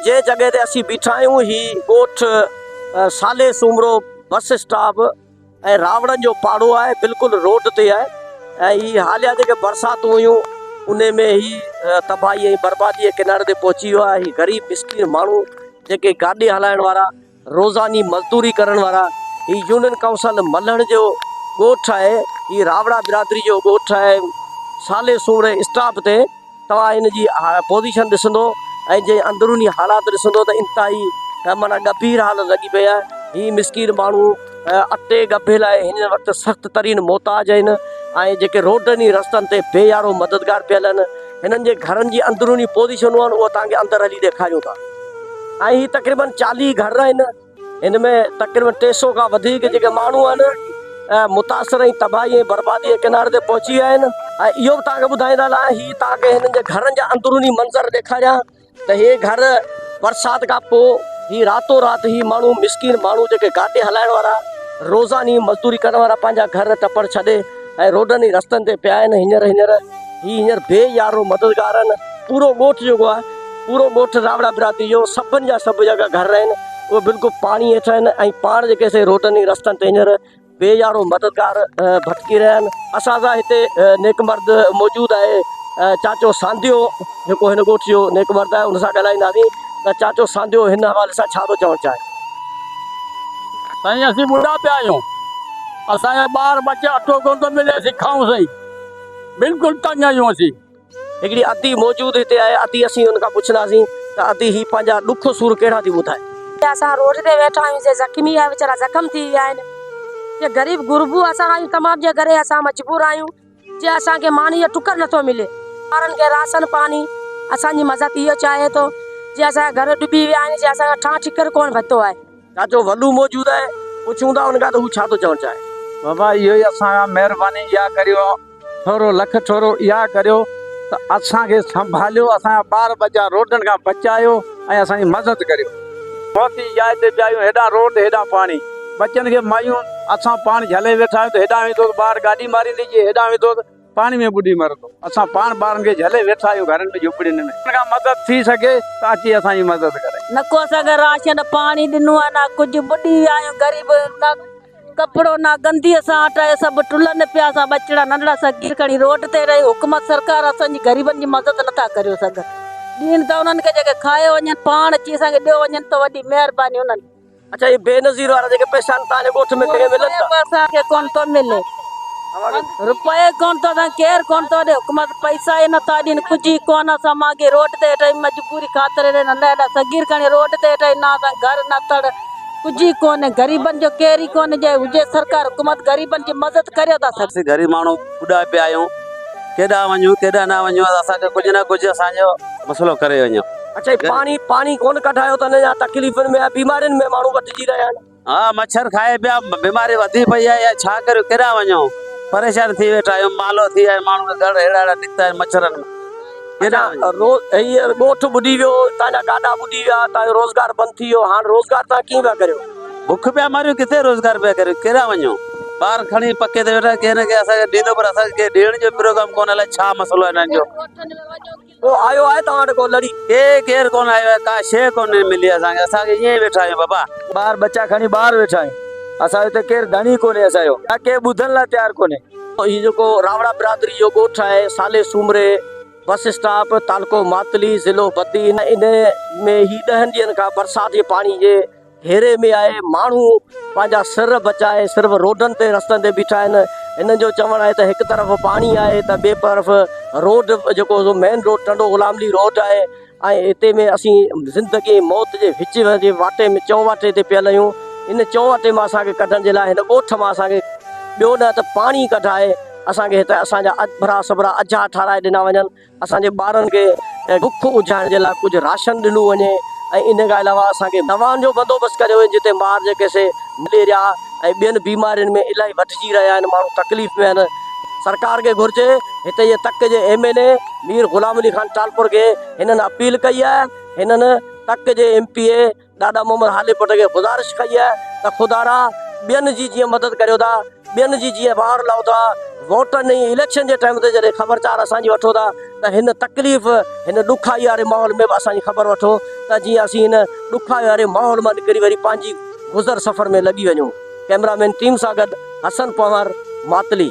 جنهن جڳهه تي اسين بيٺا آهيون هي ڳوٺ صالح سومرو بس اسٽاپ ۽ راوڙن جو پاڙو آهي بلڪل روڊ تي آهي ۽ هي حاليا جيڪي برساتون هيون ان ۾ هي تباهي ۽ بربادي جي ڪناري تي پهچي ويو آهي هي غريب مسڪين ماڻهو جيڪي گاڏي هلائڻ وارا روزاني مزدوري ڪرڻ وارا هي يونين ڪائونسل ملهڻ جو ڳوٺ آهي هي راوڙا برادري جو ڳوٺ آهي صالح سومري اسٽاپ تي توهان هن جي پوزيشن ڏسندو ۽ جي اندروني حالات ڏسندو ته انتهائي معنيٰ ڳڀير حالت لڳي پئي آهي. هي مسڪين ماڻهو اٽي ڳڀي لاء هن وقت سخت ترين محتاج آهن ۽ جيڪي روڊن ۽ رستن تي بي يارو مددگار پيل آهن هنن جي گهرن جي اندروني پوزيشنون آهن اهو توهان کي اندر هلي ڏيکاريون ٿا ۽ هي تقريبن چاليهه گهر آهن. هن ۾ تقريبن 300 کان وڌيڪ جيڪي ماڻهو آهن متاثر ۽ تباهي ۽ بربادي جي ڪناري تي پهچي ويا آهن ۽ اهو به توهان کي ٻڌائيندا هلان هي توهان کي هنن جي گهرن جا اندروني منظر ڏيکاريان ته هي گهر برسات کان پوء هي راتو رات هي ماڻهو مسڪين ماڻهو جيڪي گاڏي هلائڻ وارا روزاني مزدوري ڪرڻ وارا پنهنجا گهر ٽپڙ ڇڏي ۽ روڊن ۽ رستن تي پيا آهن هينئر هينئر هي هينئر بي يارو مددگار آهن پورو ڳوٺ جيڪو آهي پورو ڳوٺ راوڙا برادري جو سڀن جا سڀ جيڪا گهر آهن اهي بلڪل پاڻي هيٺ آهن ۽ پاڻ جيڪي سي روڊن ۽ رستن تي هينئر بي يارو مددگار ڀٽڪي رهيا آهن اسان سان هتي نيڪ مرد موجود آهي چاچو سانديو جيڪو هن ڳوٺ جو نيڪ مرد آهي ان سان ڳالهائينداسين ته چاچو سانديو هن حوالي سان ڇا ٿو چوڻ چاهي. سائين اسين ٻڍا پيا آهيون اسان جا ٻار ٻچا اٽو ڪونه ٿو ملي اسين کائون سائين بلڪل تنگ آهيون اسين. هڪڙي ادي موجود هتي آهي ادي اسين ان کان پڇنداسين ته ادي هي پنهنجا ڏک سور ڪهڙا ٿي ٻڌائي. اسان روڊ تي ويٺا آهيون جي زخمي آهي ويچارا زخم ٿي ويا آهن جي غريب غربو اسان آهيون تمام جي ڪري اسان مجبور آهيون جي اسان کي ماني جو ٽڪر نٿو ملي ٻارن کي راشن پاني اسان جي مدد اهو چاهي ٿو جي اسان جا گهر ڊٻي ويا آهن جي اسان کي ٺان ٺڪر ڪونه ڀتو آهي. چاچو ولو موجود آهي پڇون ٿا ان کان ته هو ڇا ٿو چوڻ چاهي. بابا اهو ئي اسان کان مهرباني اها ڪريو. ٿورو لک ٿورو اها ڪريو ته اسان کي سنڀاليو، اسان جا ٻار ٻچا روڊن کان بچايو ۽ اسان جي مدد ڪريو. موت جي جاء تي پيا آهيون، هيڏانهن روڊ هيڏانهن پاڻي، ٻچن کي مايون اسان پاڻ جهلي ويٺا آهيون ته هيڏانهن ويندو ته ٻار گاڏي ماريندي، جي هيڏانهن ويندو ته پاڻي ۾ ٻڏي مرندو، اسان پاڻ ٻارن کي جهلي ويٺا آهيون گهرن ۾ جهوپڙين ۾. ان کان مدد ٿي سگهي ته اچي اسان جي مدد ڪري. نه ڪو اسان کي راشن پاڻي ڏنو آهي نه ڪجهه، ٻڏي ويا آهيون غريب نه. ڪپڙو نه گنديء سان اٽايو سڀ ٽلن پيا اسان ٻچڙا ننڍڙا صغير کڻي روڊ تي رهي حڪومت سرڪار اسان جي غريبن جي مدد نٿا ڪريو سگهن ڏين ته انهن کي جيڪي کايو وڃن پاڻ اچي اسان کي ڏيو وڃن ته وڏي مهرباني انهن اڇا هي بينظير وارا جيڪي پئسا آهن توهان جي ڳوٺ ۾ ڪنهن کي ملن ٿا؟ اسان کي ڪونه ٿو ملي روپيو ڪونه ٿو اسان کي ڪير ڪونه ٿو ڏي حڪومت پئسا ئي نٿا ڏين ڪجهه ئي ڪونه اسان مانگي روڊ تي ويٺا آهيون مجبوري خاطر هيڏا ننڍا ننڍا صغير کڻي روڊ تي ويٺا آهيون نه اسان گهر نه تڙ ڪجهه ئي ڪونهي غريبن جو ڪير ئي ڪونهي جي هجي سرڪار حڪومت غريبن جي مدد ڪريو ته اسان. اسين غريب ماڻهو ٻڏا پيا آهيون ڪيڏانهن وڃون ڪيڏانهن نه وڃون اسان کي ڪجهه نه ڪجهه اسان جو مسئلو ڪري وڃو. اڇا هي پاڻي پاڻي ڪونه ڪڍايو ته اڃا تڪليفن ۾ بيمارين ۾ ماڻهو وٺجي رهيا آهن. ها مڇر کائي پيا بيماري وڌي پئي آهي ڇا ڪريون ڪيڏانهن وڃون پريشان ٿي ويٺا آهيون مالو ٿي ويا آهن ماڻهو کي گهر اهڙا اهڙا نڪتا آهن مڇرن ۾. هيء ڳوٺ ٻڏي ويو، تان جا گاڏا ٻڏي ويا، تان جو روزگار بند ٿي ويو، هاڻ روزگار تان ڪيئن پيا ڪريو؟ بک پيا مريون، ڪٿي روزگار پيا ڪريون، ڪيڏانهن وڃون؟ ٻار کڻي پڪي تي ويٺا، ڪنهن نه ڪنهن اسان کي ڏيندو پر اسان کي ڏيڻ جو پروگرام ڪونه، الائي ڇا مسئلو آهي هنن جو. ڪو آيو آهي توهان وٽ ڪو لڙي؟ ڪي ڪير ڪونه آيو آهي، ڪا شيء ڪونه ملي اسان کي، اسان کي ائين ئي ويٺا آهيون بابا. ٻار ٻچا کڻي ٻاهر ويٺا آهيون، اسان جو هتي ڪير ڌڻي ڪونهي اسان جو، ڪي ٻڌڻ لاء تيار ڪونهي. هي جيڪو راوڙا برادري جو ڳوٺ آهي صالح سومري بس اسٽاپ تعلقو ماتلي ضلعو بدين ان ۾ هي ڏهن ڏينهن کان برسات جي پاڻي جي گهيري ۾ آهي ماڻهو پنهنجا سر بچائي صرف روڊن تي رستن تي بيٺا آهن هنن جو چوڻ آهي ته هڪ طرف پاڻي آهي ته ٻئي طرف روڊ جيڪو main road Tando Ghulam Ali road آهي ۽ اتي ۾ اسين زندگي ۽ موت جي وچ جي واٽي ۾ چؤواٽي تي پيل آهيون. ان چؤواٽي مان اسان کي ڪڍڻ جي لاء هن ڳوٺ مان اسان کي ٻيو نه ته پاڻي ڪڍائي اسان کي هت اسان جا اڀرا سڀرا اجها ٺاراهي ڏنا وڃن. اسان جي ٻارن کي بک اجهائڻ جي لاء ڪجهه راشن ڏنو وڃي ۽ ان کان علاوه اسان کي دوائن جو بندوبست ڪريو وڃي جتي ٻار جيڪي سي مليريا ۽ ٻين بيمارين ۾ الاهي وٺجي رهيا آهن ماڻهو تڪليف ۾ آهن سرڪار کي گهرجي هتي جي تڪ جي M N A Mir Ghulam Ali Khan Talpur کي هنن اپيل ڪئي آهي هنن تڪ جي ايم پي اي ڏاڏا محمد هاليپوٽ کي گذارش ڪئي آهي ته خدارا ٻين جي جيئن مدد ڪريو ٿا، ٻين جي جيئن وار لائو ٿا، ووٽن ۽ اليڪشن جي ٽائيم تي جڏهن خبر چار اسان جي وٺو ٿا ته هن تڪليف هن ڏکائي واري ماحول ۾ به اسان جي خبر وٺو ته جيئن اسين هن ڏکائي واري ماحول مان نڪري وري پنهنجي گذر سفر ۾ لڳي وڃون. ڪئميرا مين ٽيم سان گڏ حسن پنهور، ماتلي.